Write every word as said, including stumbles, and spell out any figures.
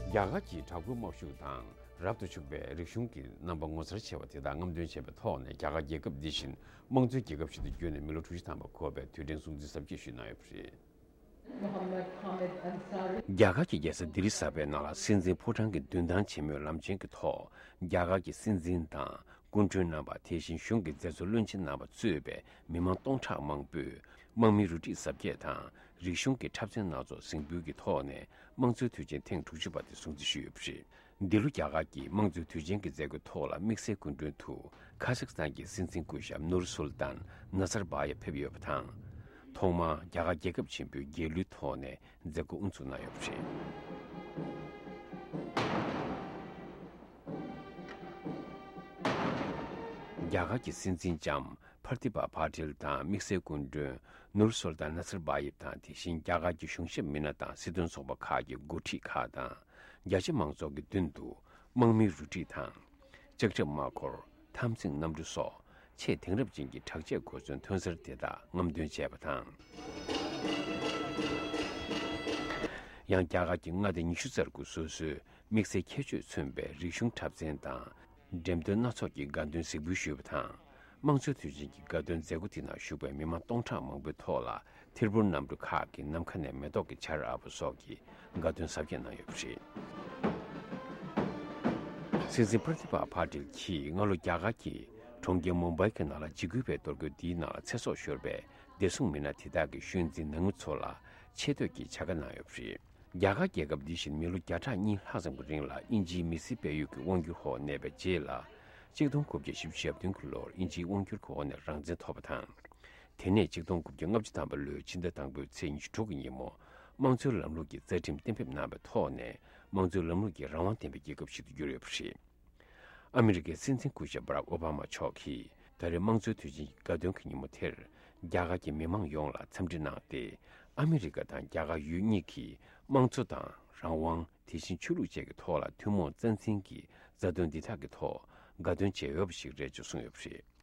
རྒྱ་གར་གྱི་དྲག་པོའི་དམག་ཤུགས་དང་རབ་ཏུ་ཕྱུག་པའི་རིག་གཞུང་གི་རྣམ་པ་ངོ་མཚར་ཆེ་བ་དེ་དག་རྔམ་སྟོན་བྱས་པའི་ཐོག་ནས། རྒྱ་གར་རྒྱལ་ཁབ་འདི་བཞིན་དམངས་གཙོའི་རྒྱལ་ཁབ་ཞིག་ཏུ་བསྒྱུར་ནས་མི་ལོ་དྲུག་ཅུ་ཐམ་པ་འཁོར་བའི་དུས་དྲན་སྲུང་བརྩི་གཟབ་རྒྱས་ཞུས་གནང་ཡོད་པ་རེད། རྒྱ་གར་གྱི་རྒྱལ་ས་ལྡི་ལི་གསར་པའི་ནང་ལ་སྲིད་འཛིན་ཕོ་བྲང་གི་མདུན་ཐང་ཆེན་མོའི་ལམ་ཆེན་གྱི་ཐོག་རྒྱ་གར་གྱི་སྲིད་འཛིན་དང་སྐུ་མགྲོན་རྣམ་པ། དེ་བཞིན་གཞུང་གི་མཛད་གཙོ་བློན་ཆེན་རྣམ་པ་གཙོས་པའི་མི་མང་སྟོང་ཕྲག་མང་པོས་དམག་མིའི་རུ་སྒྲིག་གཟབ་རྒྱས་དང་རིག་གཞུང་གི་འཁྲབ་ཚན་སྣ་ཚོགས་གཟིགས་འབུལ་གྱི་ཐོག་ནས་དམངས་གཙོའི་དུས་ཆེན་ཐེངས་དྲུག་ཅུ་པ་དེ་སྲུང་བརྩི་ཞུས་ཡོད་པ་རེད། འདི་ལོ་རྒྱ་གར་གྱི་དམངས་གཙོའི་དུས་ཆེན་གྱི་མཛད་སྒོའི་ཐོག་ལ་དམིགས་བསལ་སྐུ་མགྲོན་དུ་ཁ་ཟག་སི་ཐན་གྱི་སྲིད་འཛིན་སྐུ་ཞབས་ནུར་སུལ་ཏན་ནཱ་སར་བྷ་ཡེབ་ཕེབས་ཡོད་པ་དང་། ཐོག་མར་རྒྱ་གར་རྒྱལ་ཁབ་ཆེན་པོའི་རྒྱལ་གླུའི་ཐོག་ནས་མཛད་སྒོ་དབུ་འཛུགས་གནང་ཡོད་པ་རེད། རྒྱ་གར་གྱི་སྲིད་འཛིན་ལྕམ་པར་ཏི་བྷ་པ་ཏེལ་དང་དམིགས་བསལ་སྐུ་མགྲོན་ནུར་སུལ་ཏན་ནཱ་སར་བྷ་ཡེབ་དང་། དེ་བཞིན་རྒྱ་གར་གྱི་གཞུང་ཞབས་མི་སྣ་དང་སྲིད་དོན་ཚོགས་པ་ཁག་གི་འགོ་ཁྲིད་ཁག་དང་། རྒྱ་ཆེ་མང་ཚོགས་ཀྱི་མདུན་དུ་དམག་མིའི་རུ་སྒྲིག་དང་། ལྕགས་ཁྲབ་དམག་འཁོར། འཐབ་འཛིང་གནམ་གྲུ་སོགས་ཆེས་དེང་རབས་ཅན་གྱི་དྲག་ཆས་གོ་མཚོན་ཐོན་གསར་དེ་དག་རྔམ་སྟོན་བྱས་པ་དང་། ཡང་རྒྱ་གར་གྱི་མངའ་སྡེ་ཉི་ཤུ་རྩ་དགུ་སོ་སོའི་དམིགས་བསལ་ཁྱད་ཆོས་མཚོན་པའི་རིག་གཞུང་འཁྲབ་ཚན་དང་འགྲེམས་སྟོན་སྣ་ཚོགས་ཀྱི་དགའ་སྟོན་གཟིགས་འབུལ་ཞུས་པ་དང་། དམངས་གཙོའི་དུས་ཆེན་གྱི་དགའ་སྟོན་མཛད་སྒོ་དེ་ནང་ཞུགས་པའི་མི་མང་སྟོང་ཕྲག་མང་པོའི་ཐོག་ལ་ཐིར་འབུར་གནམ་གྲུ་ཁག་གི་ནམ་མཁའ་ནས་མེ་ཏོག་གི་ཆར་ཨ་ཕོ་སོགས་ཀྱི་དགའ་སྟོན་གཟབ་རྒྱས་གནང་ཡོད་པ་རེད། སྲིད་འཛིན་པྲ་ཏི་པ་པ་ཏིལ་གྱིས་སྔ་ལོ་རྒྱ་གར་གྱི་གྲོང་ཁྱེར་མུམ་བྷའི་གི་ནང་ལ་འཇིགས་སྐུལ་བའི་གཏོར་རྒོལ་འདིའི་ནང་ལ་ཚེ་སྲོག་ཤོར་བའི་བདེ་སྲུང་མི་སྣ་དེ་དག་གི་ཤོད་འཛིན་ནང་མི་ཚོ་ལ་ཆེ་བསྟོད་ཀྱི་བྱ་དགའ་གནང་ཡོད་པ་རེད། རྒྱ་གར་རྒྱལ་ཁབ་འདི་བཞིན་མི་ལོ་བརྒྱ་ཕྲག་གཉིས་ལྷག་ཙམ་གྱི་རིང་ལ་དབྱིན་ཇིའི་མི་སེར་སྤེལ་ཡུལ་གྱི་དབང་སྒྱུར་འོག་གནས་པའི་རྗེས་ལ། གཅིག་སྟོང་དགུ་བརྒྱ་བཞི་བཅུ་ཞེ་བདུན་གྱི་ལོར་དབྱིན་ཇིའི་དབང་སྒྱུར་གྱི་འོག་ནས་རང་བཙན་ཐོབ་པ་དང་། དེ་ནས་གཅིག་སྟོང་དགུ་བརྒྱ་ལྔ་བཅུ་ཐམ་པ་ལོའི་ཕྱི་ཟླ་དང་པོའི་ཚེས་ཉི་ཤུ་དྲུག་གི་ཉིན་མོ། དམངས་གཙོའི་ལམ་ལུགས་ཀྱི་རྩ་ཁྲིམས་གཏན་འབེབས་གནང་བའི་ཐོག་ནས་དམངས་གཙོའི་ལམ་ལུགས་ཀྱི་རང་དབང་ལྡན་པའི་རྒྱལ་ཁབ་ཞིག་ཏུ་གྱུར་ཡོད་པ་རེད། ཨ་མི་རི་ཀའི་སྲིད་འཛིན་སྐུ་ཞབས་བྷ་རག་ཨོ་བྷ་མ་མཆོག་གིས་ད་རེས་དམངས་གཙོའི་དུས་ཆེན་གྱི་དགའ་སྟོན་གྱི་ཉིན་མོ་དེར། རྒྱ་གར་གྱི་མི་མང་ཡོངས་ལ་འཚམས་འདྲི་གནང་སྟེ། ཨ་མི་རི་ཀ་དང་རྒྱ་གར་ཡུལ་གཉིས་ཀྱིས་དམངས་གཙོ་དང་རང་དབང་། དེ་བཞིན་ཆོས་ལུགས་བཅས་ཀྱི་ཐོག་ལ་ཐུན་མོང་རྩ་འཛིན་གྱི་རྩ་དོན་འདི་དག་གི་ཐོག་དགའ་སྟོན་བྱས་ཡོད་པ་ཞིག་རེད་ཅེས་གསུངས་ཡོད་པ་རེད།